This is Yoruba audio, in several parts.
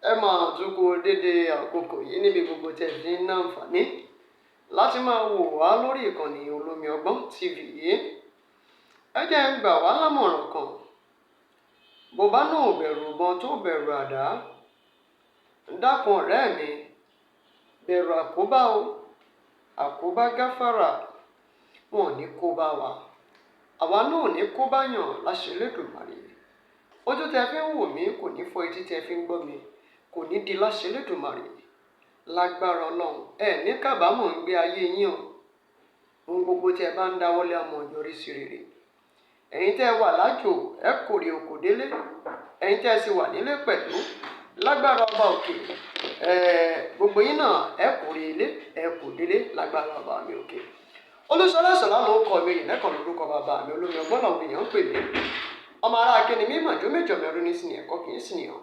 Ẹ máa tún kú dédé àkókò yìí níbi gbogbo tẹ̀ fi ń náǹfààní láti máa wò wá lórí ìkànnì Olómi Ọgbọ́n TV yìí. Ẹ jẹ́ ń gbà wá lámọ̀ràn kan. Bó bá náà ò bẹ̀rù ìbọn tó bẹ̀rù àdá, dákun ọ̀rẹ́ mi, bẹ̀rù àkóbá o, àkóbá gáfárà, wọn ò ní kó bá wa. Àwa náà ò ní kó bá yàn láṣẹ Elédùmarè. Ojú tẹ fi ń wò mí kò ní fọ́, etí tẹ fi ń gbọ́ mi kò ní di láṣẹ Elédùmarè. Lágbára Ọlọ́run, ẹ ní kábàámọ̀ ń gbé ayé yín o. Ohun gbogbo tí ẹ bá ń dáwọ́lé á máa yọrí sí rere. Ẹ̀yin tẹ́ ẹ wà lájò, ẹ kórè oko délé. Ẹ̀yin tẹ́ ẹ sì wà nílé pẹ̀lú, lágbára ọba òkè, gbogbo yín náà ẹ kórè ilé, ẹ kò délé lágbára ọba mi òkè. Olúṣọlá Ṣọlá ló kọ mi, ìlẹ́kàn lórúkọ bàbá mi, Olómi Ọgbọ́n làwọn èèyàn ń pè mí. Ọmọ ará akéni mímọ̀ jó méjọ mẹ́rin ní sinì ẹ̀kọ́ kì í sì nìyàn.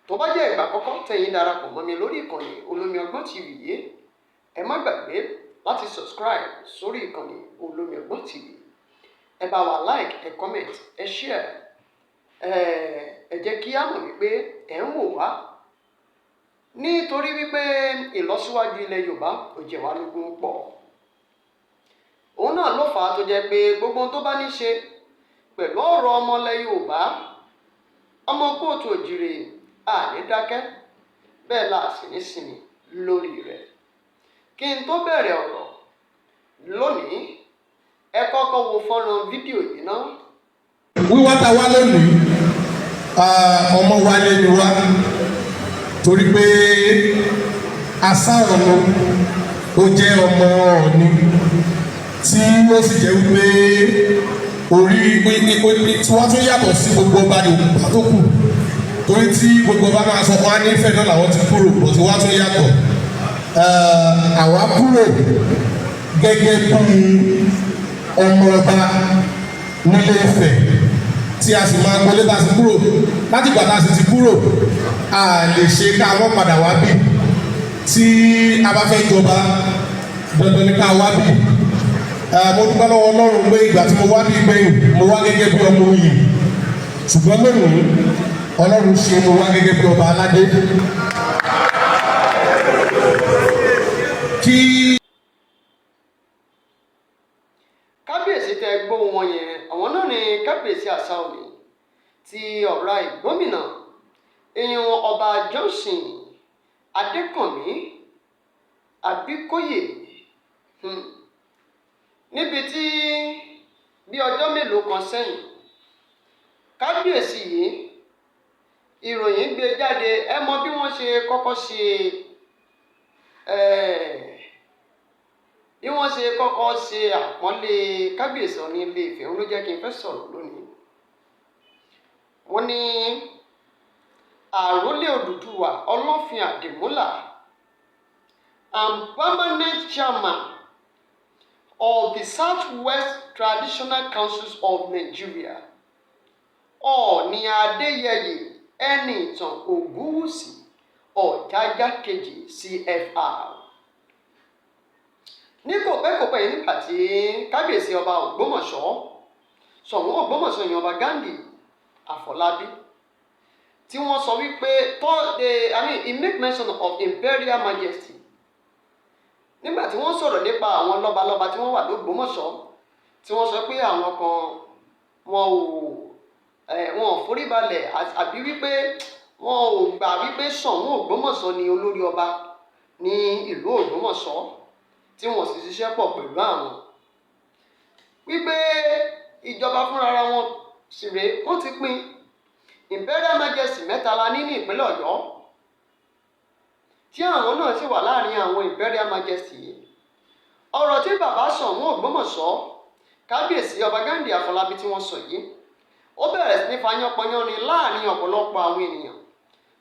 Tó bá jẹ́ ìgbà àkọ́kọ́ tẹ̀yin darapọ̀ mọ́ mi lórí ìkànnì Olómi Ọgbọ́n TV yìí, ẹ má gbàgbé láti subscribe sórí ìkànnì Olómi Ọgbọ́n TV. Ẹ bá wa like, ẹ comment, ẹ share. Ẹ jẹ́ kí á mọ̀ wípé ẹ̀ ń wò wá. Nítorí wípé ìlọsíwájú ilẹ̀ Yorùbá ò jẹ́ wá lógún pọ̀. Òun náà ló fà á tó jẹ́ pé gbogbo ohun tó bá ní ṣe pẹ̀lú ọ̀rọ̀ ọmọlẹ̀ Yorùbá, ọmọ káàárọ̀ oòjíire, àní dákẹ́, bẹ́ẹ̀ la sì ní sinmi lórí rẹ̀. Kí n tó bẹ̀rẹ̀ ọ̀rọ̀ lónìí, ẹ kọ́kọ́ wo fọ́nrán fídíò yìí ná. Wíwá ta wá lónìí, ọmọ wálé ni wá, torí pé Asá Ọ̀nù ó jẹ́ ọmọ Ọọ̀ni, tí ó sì jẹ́ wípé orí tí wọ́n tún yàtọ̀ sí gbogbo ọba Yorùbá tó kù, torí tí gbogbo ọba máa sọ wọn á nífẹ̀ẹ́ náà làwọn ti kúrò bọ̀ tí wọ́n tún yàtọ̀. Àwa kúrò gẹ́gẹ́ bí ọmọ ọba nílé Ifẹ̀, tí a sì máa gbọ́lé tá a sì kúrò. Láti ìgbà tá a sì ti kúrò, a lè ṣe ká wọ́n padà wá bì. Tí a bá fẹ́ jọba, dandan ni ká wá bì. Mo dúpẹ́ lọ́wọ́ Ọlọ́run pé ìgbà tí mo wá bí gbẹ̀yìn, mo wá gẹ́gẹ́ bí ọmọ oyè, ṣùgbọ́n lónìí, Ọlọ́run ṣe, mo wá gẹ́gẹ́ bí ọba aládé. Kí Kábíyèsí tẹ gbóhùn wọn yẹn, àwọn náà ni Kábíyèsí Àsáòní ti Ọ̀rá Ìgbómìnà, ìyẹn Ọba Johnson Adékànmí Àbíkóyè. Níbi tí bí ọjọ́ mélòó kan sẹ́yìn, kábíyèsí yìí, ìròyìn gbé jáde. Ẹ mọ bí wọ́n ṣe kọ́kọ́ ṣe, bí wọ́n ṣe kọ́kọ́ ṣe àpọ́nlé kábíyèsí Ọọ̀ni Ilé Ifẹ̀, òun ló jẹ́ kí n fẹ́ sọ̀rọ̀ lónìí. Wọ́n ní àrólé Odùduwà, Ọlọ́fin Àdìmúlà and permanent chairman of the Southwest Traditional Councils of Nigeria, Ọọ̀ni Adéyẹyè Ẹnìtàn Ògúnwùsì Ọ̀jájá kejì CFR, ní kò pẹ́ kò pẹ́ yìí, nígbà tí kábíyèsí ọba Ògbómọ̀ṣọ́, Ṣọ̀ún Ògbómọ̀ṣọ́ yẹn, Ọba Ghandi Àfọlábí, tí wọ́n sọ wípé tọ́ I mean, he make mention of Imperial Majesty nígbà tí wọ́n sọ̀rọ̀ nípa àwọn lọ́balọ́ba tí wọ́n wà lÓgbómọ̀ṣọ́, tí wọ́n sọ pé àwọn kan wọn ò foríbalẹ̀, àbí wípé wọn ò gbà wípé Ṣọ̀ún Ògbómọ̀ṣọ́ ni olórí ọba ní ìlú Ògbómọ̀ṣọ́, tí wọ́n sì ṣiṣẹ́ pọ̀ pẹ̀lú àwọn, wípé ìjọba fúnra wọn sì rèé, wọ́n ti pín. Imperial Majesty mẹ́ta la ní ní ìpínlẹ̀ Ọ̀yọ́, tí àwọn náà sì wà láàrin àwọn Imperial Majesty yìí. Ọ̀rọ̀ tí bàbá Ṣọ̀ún Ògbómọ̀ṣọ́, Kábíyèsí Ọba Ghandi Àfọlábí, tí wọ́n sọ yìí, ó bẹ̀rẹ̀ sí ní fayánpọnyánrin láàrin ọ̀pọ̀lọpọ̀ àwọn ènìyàn,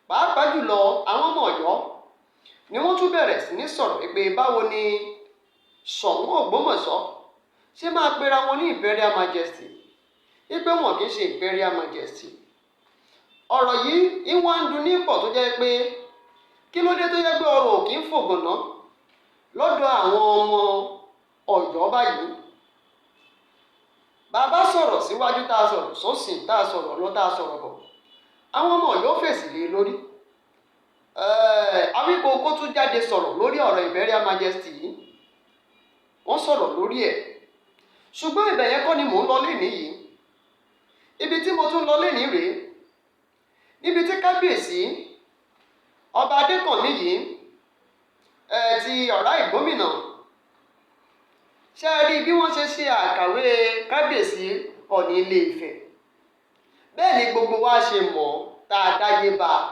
pàápàá jùlọ àwọn ọmọ Ọ̀yọ́ ni wọ́n tún bẹ̀rẹ̀ sí ní sọ̀rọ̀ pé báwo ni Ṣọ̀ún Ògbómọ̀ṣọ́ ṣe máa pera wọn ní Imperial Majesty, wípé wọn kì í ṣe Imperial Majesty. Ọ̀rọ̀ yìí ìwọ̀n ń dun ní pọ̀, tó jẹ́ pé kí ló dé tó yẹ pé ọ̀rọ̀ ò kì í fògànná lọ́dọ̀ àwọn ọmọ Ọ̀yọ́ báyìí? Bàbá sọ̀rọ̀ síwájú, tá a sọ̀rọ̀ sósì, tá a sọ̀rọ̀ lọ, tá a sọ̀rọ̀ bọ̀, àwọn ọmọ Ọ̀yọ́ fèsì lé lórí. kó tún jáde sọ̀rọ̀ lórí ọ̀rọ̀ Imperial Majesty yìí. Wọ́n sọ̀rọ̀ lórí ẹ̀, ṣùgbọ́n ibẹ̀ yẹn kọ́ ni mò ń lọ lénìí yìí. Ibi tí mo tún lọ lénìí rèé, níbi tí kábíyèsí ọba Adékànmí yìí ẹ ti Ọ̀rá Ìgbómìnà. Ṣe é rí bí wọ́n ṣe ṣe àkàwé kábíyèsí Ọ̀ọ̀ni Ilé Ifẹ̀, bẹ́ẹ̀ ni gbogbo wa ṣe mọ̀ tá a dáyé bá a.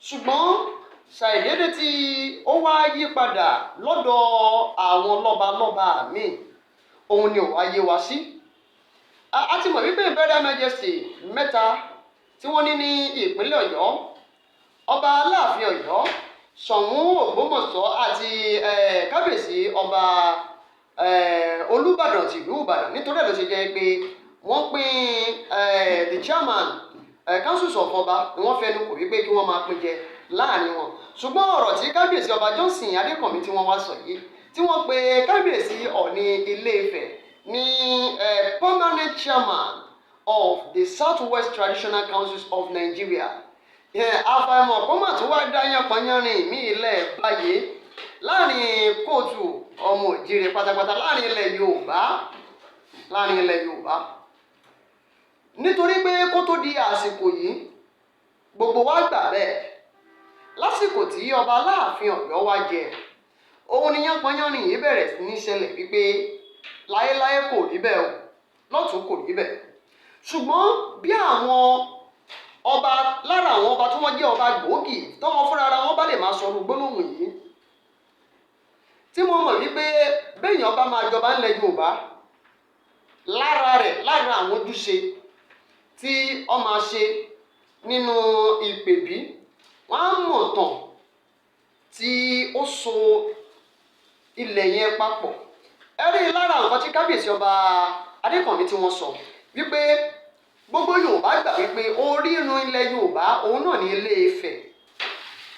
Ṣùgbọ́n ṣàìdédé tí ó wá yí padà lọ́dọ̀ àwọn lọ́balọ́ba míì, òun ni ò wá yé wa sí. A ti mọ̀ wípé Imperial Majesty mẹ́ta tí wọ́n ní ní ìpínlẹ̀ Ọ̀yọ́, ọba Aláàfin Ọ̀yọ́, Ṣọ̀ún Ògbómọ̀ṣọ́ àti kábíyèsí ọba Olúbàdàn tìlú Ìbàdàn. Nítorí ẹ̀ ló ṣe jẹ́ pé wọ́n pín the chairman councils of ọba ni wọ́n fẹnu kò wípé kí wọ́n máa pín jẹ láàrin wọn. Ṣùgbọ́n ọ̀rọ̀ tí kábíyèsí ọba Johnson Adékànmí tí wọ́n wá sọ yìí, tí wọ́n pe kábíyèsí Ọ̀ọ̀ni Ilé Ifẹ̀ ní permanent chairman of the Southwest Traditional Councils of Nigeria, àfàìmọ̀ kó mà tún wá dá yánpọnyánrin mí ilẹ̀ báyìí láàrin kóòtù ọmọ òjìrè pátápátá láàrin ilẹ̀ Yorùbá, nítorí pé kó tó di àsìkò yìí, gbogbo wa gbà bẹ́ẹ̀. Lásìkò tí ọba Aláàfin Ọ̀yọ́ wá jẹ, òun ni yánpọnyánrin yìí bẹ̀rẹ̀ sí ní ṣẹlẹ̀ wípé láéláé kò rí bẹ́ẹ̀ o, lọ́tún kò rí bẹ́ẹ̀. Ṣùgbọ́n bí àwọn ọba lára àwọn ọba tí wọ́n jẹ́ ọba gbòógì tọ́wọ́n fúnra ara wọn bá lè máa sọ̀rọ̀ gbólóhùn yìí, tí mo mọ̀ wípé béèyàn bá máa jọba ńlẹ̀ Yorùbá, lára rẹ̀, lára àwọn ojúṣe tí ó máa ṣe nínú ìpèbí, wọ́n á mọ̀ tàn tí ó so ilẹ̀ yẹn papọ̀. Ẹ rí i lára nǹkan tí kábíyèsí ọba Adékànmí tí wọ́n sọ wípé gbogbo Yorùbá gbà wípé orírun ilẹ̀ Yorùbá òun náà ní Ilé Ifẹ̀,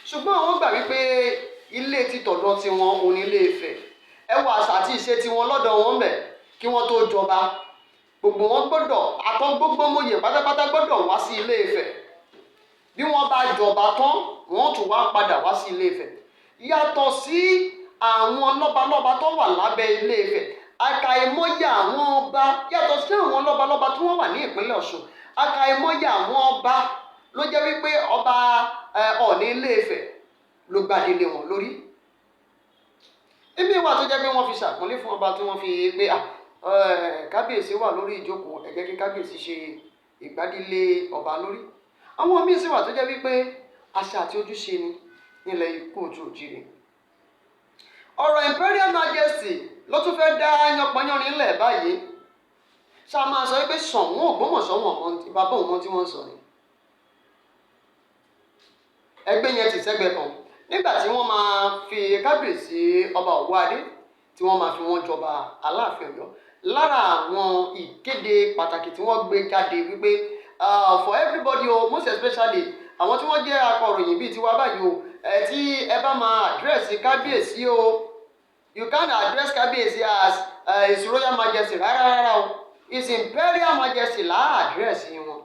ṣùgbọ́n àwọn gbà wípé ilé títọ̀dọ̀ tiwọn òun ní Ilé Ifẹ̀. Ẹ wo àṣà àti ìṣe tiwọn lọ́dọ̀ wọn bẹ̀, kí wọ́n tó jọba, gbogbo wọn gbọ́dọ̀ àtọ́ gbogbo mòye pátápátá gbọ́dọ̀ wá sí Ilé Ifẹ̀. Bí wọ́n bá jọba tán, wọ́n tún wá padà wá sí Ilé Ifẹ̀. Yàtọ̀ sí àwọn lọ́balọ́ba tó wà lábẹ́ Ilé Ifẹ̀, àkàìmọye àwọn ọba, yàtọ̀ sí àwọn lọ́balọ́ba tí wọ́n wà ní ìpínlẹ̀ Ọ̀ṣun, àkàìmọye àwọn ọba ló jẹ́ wípé ọba Ọ̀ọ̀ni Ilé Ifẹ̀ ló gbadélé wọn lórí. Ibi wà tó jẹ́ pé wọ́n fi ṣàpọ́nlé fún ọba tí wọ́n fi pé kábíyèsí wà lórí ìjókòó, ẹ jẹ́ kí kábíyèsí ṣe ìgbádìlé ọba lórí. Àwọn míín sì wà tó jẹ́ wípé àṣà àti ojúṣe ni nílẹ̀ kóòtù òjìrè. Ọ̀rọ̀ Imperial Majesty ló tún fẹ́ dá yánpọnyánrin ńlẹ̀ báyìí. Ṣá máa sọ wípé Ṣọ̀ún Ògbómọ̀ṣọ́ wọn mọ bàbá òun mọ tí wọ́n ń sọ ni. Ẹgbẹ́ yẹn ti sẹ́gbẹ́ kan nígbà tí wọ́n máa fi kábíyèsí ọba Ọ̀wọ́adé tí wọ́n máa fi wọ́n jọba Aláàfin Ọ̀yọ́, lára àwọn ìkéde pàtàkì tí wọ́n gbé jáde wípé for everybody o, most especially àwọn tí wọ́n jẹ́ akọ̀ròyìn bíi tiwa báyìí o, ẹ tí ẹ bá máa address kábíyèsí o, you can't address kábíyèsí as His Royal Majesty rárá rárá o, His Imperial Majesty là á address wọn.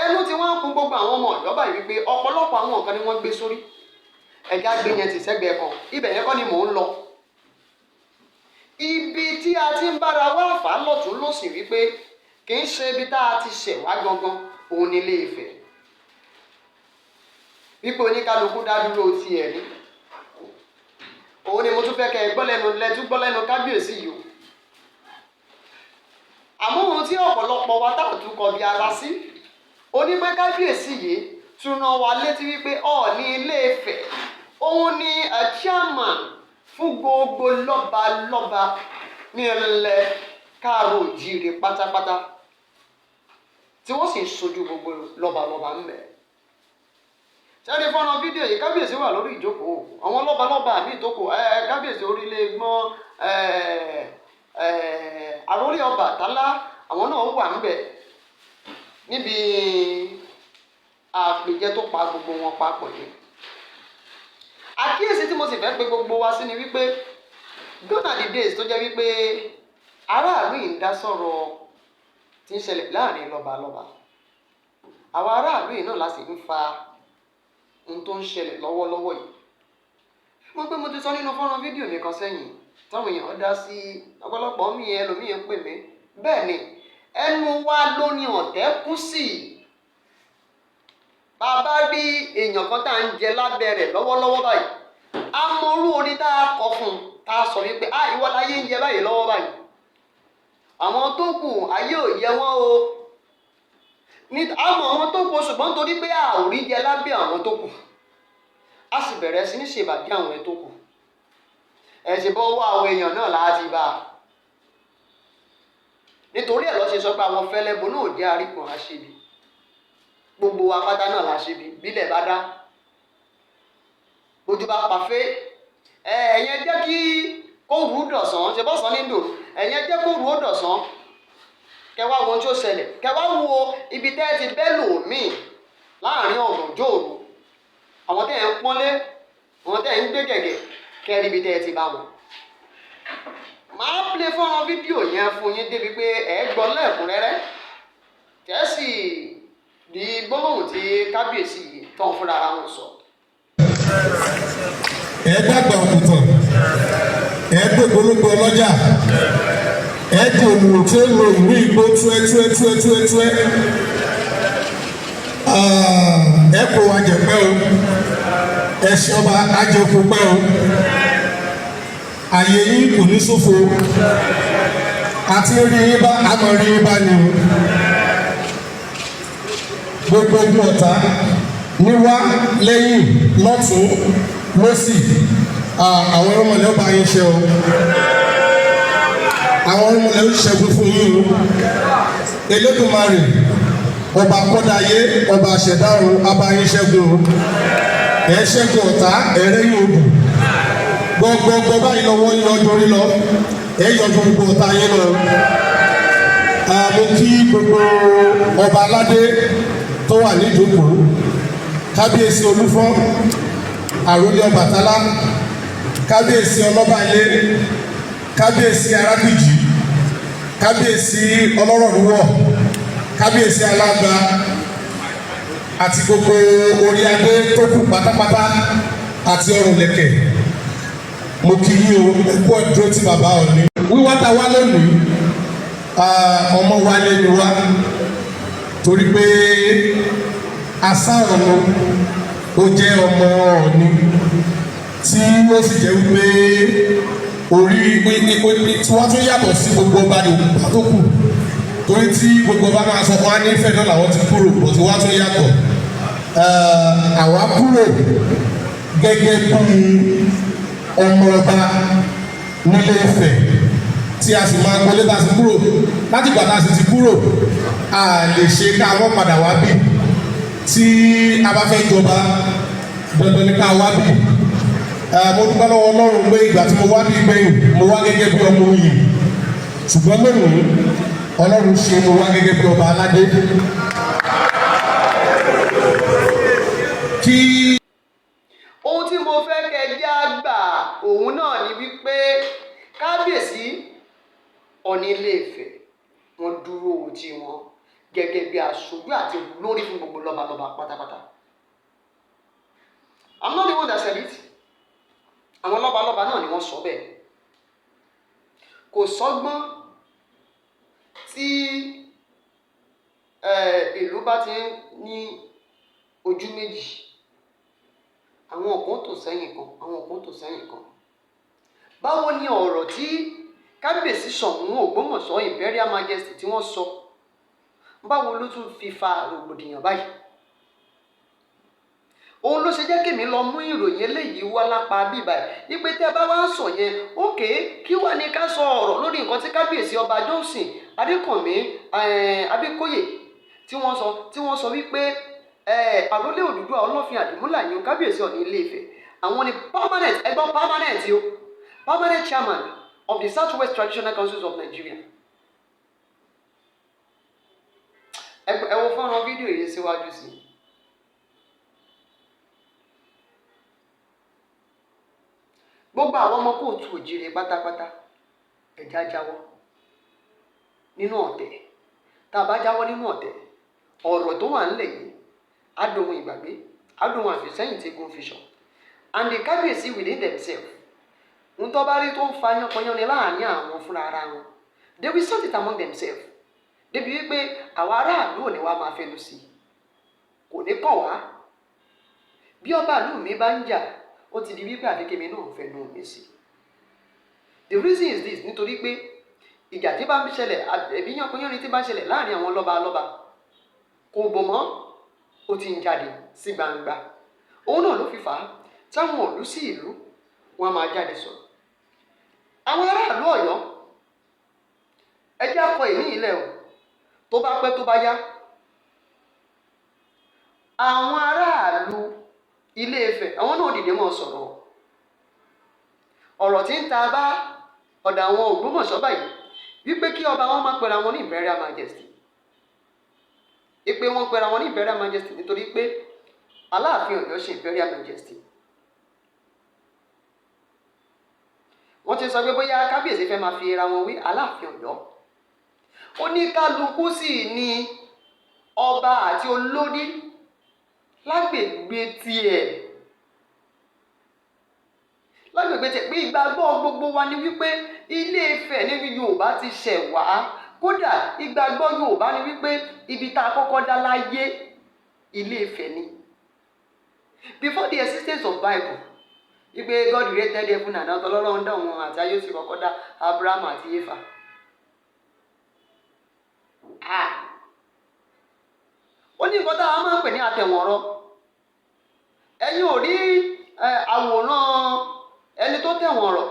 Ẹnu tí wọ́n ń kún gbogbo àwọn ọmọ Ọ̀yọ́ báyìí wípé ọ̀pọ̀lọpọ̀ àwọn nǹkan ni wọ́n gbé sórí. Ẹ̀já gbé yẹn ti sẹ́gbẹ̀ẹ́ kan, ibẹ̀ yẹn kọ́ ni mò ń lọ. Ibi tí a ti ń bára wá fà á lọ́tún lọ́sì wípé kì í ṣe ibi tá a ti ṣẹ̀ wá gangan òun ní Ilé Ifẹ̀, wípé oníkálukú dá dúró tiẹ̀ ní, òun ni mo tún fẹ́ kẹ́ ẹ gbọ́ lẹ́nu lẹ́tún gbọ́ lẹ́nu kábíyèsí yìí o. Àmọ́ ohun tí ọ̀pọ̀lọpọ̀ wa tá ò tún kọbi ara sí onípẹ́, kábíyèsí yìí tún rán wa létí wípé Ọọ̀ni Ilé Ifẹ̀ òun ni chairman fún gbogbo lọ́balọ́ba ní ilẹ̀ káàró òjíire pátápátá, tí wọ́n sì ń sojú gbogbo lọ́balọ́ba ń bẹ̀. Sẹ́ni fọ́nrán fídíò yìí, kábíyèsí wà lórí ìjókòó, àwọn lọ́balọ́ba àmì ìtókò ẹ kábíyèsí orílẹ̀ gbọ́n ẹ ẹ àròlé Ọbàtálá, àwọn náà wà ń bẹ̀ níbi àpèjẹ tó pa gbogbo wọn papọ̀ yìí. Àkíyèsí tí mo sì fẹ́ pe gbogbo wa sí ni wípé gone are the days tó jẹ́ wípé aráàlú yìí ń dá sọ̀rọ̀ tí ń ṣẹlẹ̀ láàrin lọ́balọ́ba. Àwọn aráàlú yìí náà la sì ń fa Ohun tó ń ṣẹlẹ̀ lọ́wọ́lọ́wọ́ yìí, mo pé mo ti sọ nínú fọ́nrán fídíò mi kan sẹ́yìn táwọn èèyàn dá sí ọ̀pọ̀lọpọ̀ mi, ẹlòmíì ń pè mí. Bẹ́ẹ̀ ni, ẹnu wa ló ní ọ̀tẹ̀ kú sí. Bàbá rí èèyàn kan tá à ń jẹ lábẹ́ rẹ̀ lọ́wọ́lọ́wọ́ báyìí, amọ̀rú orin tá a kọ fún un tá a sọ wípé, "Ah, ìwọ láyé ń jẹ báyìí lọ́wọ́ báyìí, àwọn tó kù ayé ò yẹ wọ́n o." Ní àmọ́ àwọn tó kù, ṣùgbọ́n torí pé a ò rí jẹ lábẹ́ àwọn tó kù, a sì bẹ̀rẹ̀ sí ní ṣèbàjẹ́ àwọn tó kù. Ẹ̀sìn bọ́ wá àwọn èèyàn náà láti bá a. Nítorí ẹ̀ lọ́ ṣe sọ pé àwọn fẹ́lẹ́bọ náà jẹ́ àríkùn àṣebi. Gbogbo wa pátá náà la ṣebi. Bílẹ̀ bá dá, bójú bá pàfẹ́, ẹ̀yẹn jẹ́ kí kó rú dọ̀sán ṣe bọ́sán ní dòru. Ẹ̀yẹn jẹ́ kó rú ó dọ̀sán, kẹwàá wo ohun tí ó ṣẹlẹ̀, kẹwàá wo ibi tẹ́ ẹ ti bẹ́ lòmíì láàrin ọ̀gànjọ́ òru. Àwọn tẹ́ ẹ̀ ń pọ́nlé, àwọn tẹ́ ẹ̀ ń gbé gẹ̀gẹ̀, kẹ́rí ibi tẹ́ ẹ ti bá wọn. Màá play fọ́nrán fídíò yẹn fún yín débi pé ẹ gbọ́ lẹ́ẹ̀kúnrẹ́rẹ́, tẹ́ sì di gbólóhùn tí kábíyèsí yìí tán fúnra ara wọn sọ. Ẹ dàgbà òkùtàn, ẹ gbégbólógbó ọlọ́jà, ẹ di òmùrò tí ó lo ìwé ìgbó túẹ́ túẹ́ túẹ́ túẹ́ túẹ́. Ẹ kó wa jẹ pẹ́ o, ẹ ṣe ọba ajẹkù pẹ́ o, àyè yín kò ní ṣòfò. Àti rí yín bá àmọ́ rí yín bá ní o. Gbogbo ogun ọ̀tá níwá, lẹ́yìn, lọ́tún, lọ́sì, àwọn ọmọlẹ́ ọba yín ṣe o, àwọn ọmọlẹ́ ó ṣẹ́gun fún yín o. Elédùmarè, ọba kọ́dáyé, ọba àṣẹ̀dá ọ̀run, ọba yín ṣẹ́gun o. Ẹ̀ ṣẹ́gun ọ̀tá, ẹ̀rẹ́ yóò bù gbọgbọgbọ báyìí lọ́wọ́ yín lọ́jọ́ orí lọ, ẹ̀ yọjú gbogbo ọ̀tá yín lọ. Mo kí gbogbo ọba aládé tó wà níjókòó, kábíyèsí Olúfọ́n, àròlé Ọbàtálá, kábíyèsí Ọlọ́bàlé, kábíyèsí Arábìjì, kábíyèsí Ọlọ́rọ̀lúwọ̀, kábíyèsí Alágbá àti gbogbo orí adé tó kù pátápátá àti ọrùn lẹ̀kẹ̀. Mo kí yín o, ẹ kú ọdún tí bàbá Ọọ̀ni. Wíwá ta wá lónìí, ọmọ wa lẹ́nu wa, torí pé asá ọ̀nà ó jẹ́ ọmọ Ọọ̀ni, tí ó sì jẹ́ wípé orí tí wọ́n tún yàtọ̀ sí gbogbo ọba Yorùbá tó kù, torí tí gbogbo ọba máa sọ fún wa nífẹ̀ẹ́ náà làwọn ti kúrò bó tí wọ́n tún yàtọ̀. Àwa kúrò gẹ́gẹ́ bí ọmọ ọba nílé Ifẹ̀, tí a sì máa gbọ́lé tá a sì kúrò. Láti ìgbà tá a sì ti kúrò, a lè ṣe ká wọ́n padà wá bì. Tí a bá fẹ́ jọba, dandan ni ká wá bì. Mo dúpẹ́ lọ́wọ́ Ọlọ́run pé ìgbà tí mo wá bí gbẹ̀yìn, mo wá gẹ́gẹ́ bí ọmọ oyè, ṣùgbọ́n lónìí, Ọlọ́run ṣe, mo wá gẹ́gẹ́ bí ọba aládé. Kí Ohun tí mo fẹ́ kẹ́ jẹ́ àgbà òun náà ni wípé kábíyèsí Ọọ̀ni Ilé Ifẹ̀, wọ́n dúró tí wọn gẹ́gẹ́ bí aṣojú àti olórí fún gbogbo lọ́balọ́ba pátápátá. I'm not the one that said it. Àwọn lọ́balọ́ba náà ni wọ́n sọ bẹ́ẹ̀. Kò sọ́gbọ́n tí ìlú bá ti ń ní ojú méjì, àwọn kan tò sẹ́yìn kan, àwọn kan tò sẹ́yìn kan. Báwo ni ọ̀rọ̀ tí kábíyèsí Ṣọ̀ún Ògbómọ̀ṣọ́, Imperial Majesty, tí wọ́n sọ, báwo ló tún fi fa rògbòdìyàn báyìí? Òun ló ṣe jẹ́ kémi lọ mú ìròyìn eléyìí wá lápá bíbá ẹ̀ wípé tẹ́ ẹ bá wá ń sọ yẹn ókè, kí wà ní ká sọ ọ̀rọ̀ lórí nǹkan tí kábíyèsí ọba Johnson Adékànmí Abíkóyè tí wọ́n sọ wípé àrólé Odùduwà, Ọlọ́fin Àdìmúlà yìí, kábíyèsí Ọọ̀ni Ilé Ifẹ̀, àwọn ni permanent, ẹgbọ́n, permanent o, permanent chairman of the South West Traditional Councils of Nigeria. Ẹ wo fọ́nrán fídíò yìí síwájú sí i. Gbogbo àwọn ọmọ kóòtù òjìrè pátápátá, ẹ̀já jáwọ́ nínú ọ̀tẹ̀. Tá a bá jáwọ́ nínú ọ̀tẹ̀, ọ̀rọ̀ tó wà ńlẹ̀ yìí á dohun ìgbàgbé. Adùn àfìsẹ́yìn tí gun fi sọ. And the kábíyèsí within themselves, ń tọ́ bá rí tó ń fa yánpọnyánni láàrin àwọn fúnra ara wọn, they will sort it among themselves, débi wípé àwọn aráàlú ò ní wá máa fẹnu sí i, kò ní kàn wá. Bí ọba ìlú mi bá ń jà, ó ti di wípé àfi kémi náà fẹnu mi sí. The reason is this: nítorí pé ìjà tí bá ń ṣẹlẹ̀ ẹbí yánpọnyánni tí bá ń ṣẹlẹ̀ láàrin àwọn lọ́ba lọ́ba, kò bò mọ́, ó ti ń jáde sí gbangba. Òun náà ló fi fà á táwọn ìlú sí ìlú wọn máa jáde sọ̀rọ̀. Àwọn aráàlú Ọ̀yọ́, ẹ jẹ́ akọ ìní ilẹ̀ o. Tó bá pẹ́, tó bá yá, àwọn aráàlú Ilé Ifẹ̀, àwọn náà dìde mọ́ sọ̀rọ̀. Ọ̀rọ̀ tí ń ta bá ọ̀dọ̀ àwọn Ògbómọ̀ṣọ́ báyìí wípé kí ọba wọn máa pera wọn ní Imperial Majesty, ìpè wọn pera wọn ní Imperial Majesty nítorí pé Aláàfin Ọ̀yọ́ ṣe Imperial Majesty. Wọ́n ti sọ pé bóyá kábíyèsí fẹ́ máa fi ra wọn wí Aláàfin Ọ̀yọ́. Oníkálukú sì ni ọba àti olórí lágbègbè tiẹ̀, lágbègbè tiẹ̀, pé ìgbàgbọ́ gbogbo wa ni wípé Ilé Ifẹ̀ níbi Yorùbá ti ṣẹ̀ wá. Kódà, ìgbàgbọ́ Yorùbá ni wípé ibi tá a kọ́kọ́ dá láyé, Ilé Ifẹ̀ ni, before the existence of Bible, wípé God created heaven and earth. Ọlọ́run dá òun àti ayé, sì kọ́kọ́ dá Abraham àti Éfà. Ah, ó ní nǹkan tá a máa ń pè ní àtẹ̀wọ̀nrọ̀. Ẹ̀yin ò rí àwòrán ẹni tó tẹ̀wọ̀n rọ̀,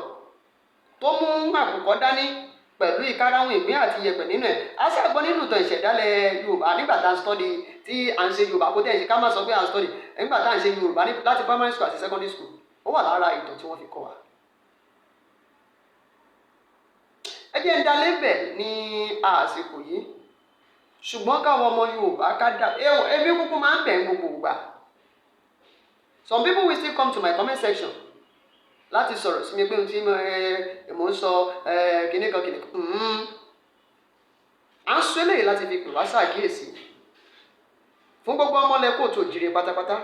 tó mú àkùkọ dání pẹ̀lú ìkarahun ìgbín àti iyẹ̀pẹ̀ nínú ẹ̀? A ṣàgbọ́n nínú ìtàn ìṣẹ̀dálẹ̀ Yorùbá nígbà tá a study, tí à ń ṣe Yorùbá, kó tẹ̀ ṣe ká má sọ pé à ń study, nígbà tá à ń ṣe Yorùbá láti primary school àti secondary school, ó wà lára ìtàn tí wọ́n fi kọ́ wa. Ẹ jẹ́ ń dalé bẹ̀ ní àsìkò yìí, ṣùgbọ́n káwọn ọmọ Yorùbá ká dá ebi kúkú máa ń bẹ̀ ń gbogbo ìgbà. Some people will still come to my comment section láti sọ̀rọ̀ sí mi pé ohun tí mo ń sọ, kinní kan kinní kan. À ń sọ eléyìí láti fi pè wá ṣàkíyèsí fún gbogbo ọmọlẹ̀ káàárọ̀ oòjíire pátápátá,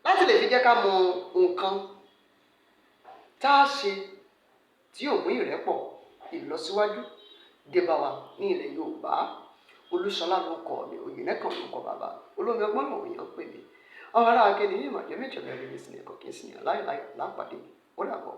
láti lè fi jẹ́ ká mọ nǹkan tá a ṣe tí yóò mú ìrẹ́pọ̀, ìlọsíwájú dé bá wa ní ilẹ̀ Yorùbá. Olúṣọlá ló kọ mi, Òyìnlẹ́kàn ló kọ bàbá, Olómi Ọgbọ́n lòun yàn pè mí. Ọmọ ará akéde ní ìmọ̀jẹ́ méjì ọ̀rẹ́ rẹ̀ sí ní ẹ̀kọ́ kí n sì ní aláìláì lápàdé. Ó dàbọ̀.